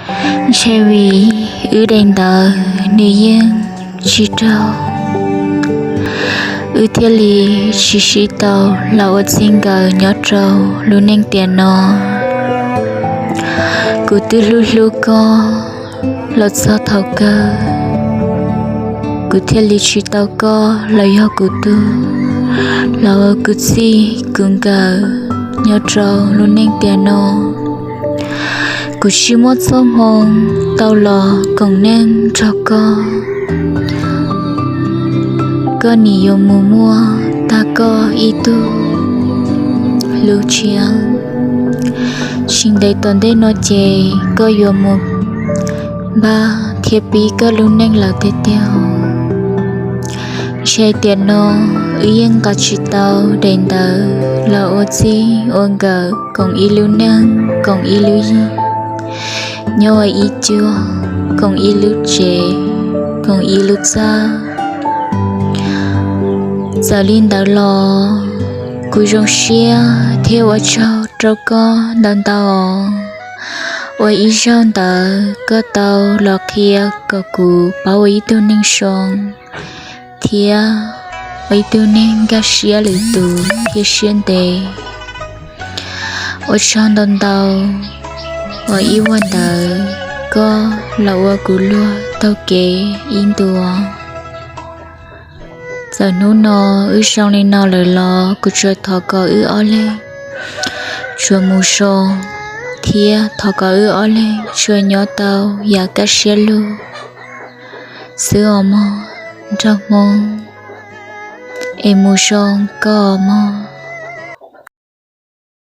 Ntshe vim wb daim ntawv nws yeej tsis raug, wb thiaj li tsis sib tau los ua txij nkawm nyob rau lub neej tiam no. Kuv twb hlub hlub koj los txog thaum kawg, kuv thiaj li tsis tau koj los yog kuv tug, los ua kuv txij kuv nkawm nyob rau lub neej tiam no. Kuv tsis muaj txoj hmoo tau los koom neej nrog koj, koj nim yuav mus muaj tag koj ib tug lub tshiab. Tsis ntev tom ntej no ces koj yuav mus npaj thiab pib koj lub neej lawm tiag tiag. Ntshe tiam no wb yeej nqa tsis tau daim ntawv los ua txij ua nkawm koom ib lub neej koom ib lub yig, nyob ua ib cuag koom ib lub tsev koom ib lub txaj. Txawm li ntawd los kuv zoo siab thiab ua tsaug rau koj ntau ntau. Ua ib zaug ntawd koj tau los qhia kom kuv paub ua ib tug neeg zoo thiab ua ib tug neeg nkag siab lwm tus thiab siab ntev. Ua tsaug ntau ntau uas ib vuag ntawd koj los ua kuv luag taug kev ib ntus. Txawm hnub no wb zoo li no lawm los kuv tsuas thov kom wb ob leeg tsuas mus zoo, thiab thov kom wb ob leeg tsuas nyob tau yam kaj siab lug xwb os mog, nraug Hmoob, es mus zoo koj os mog.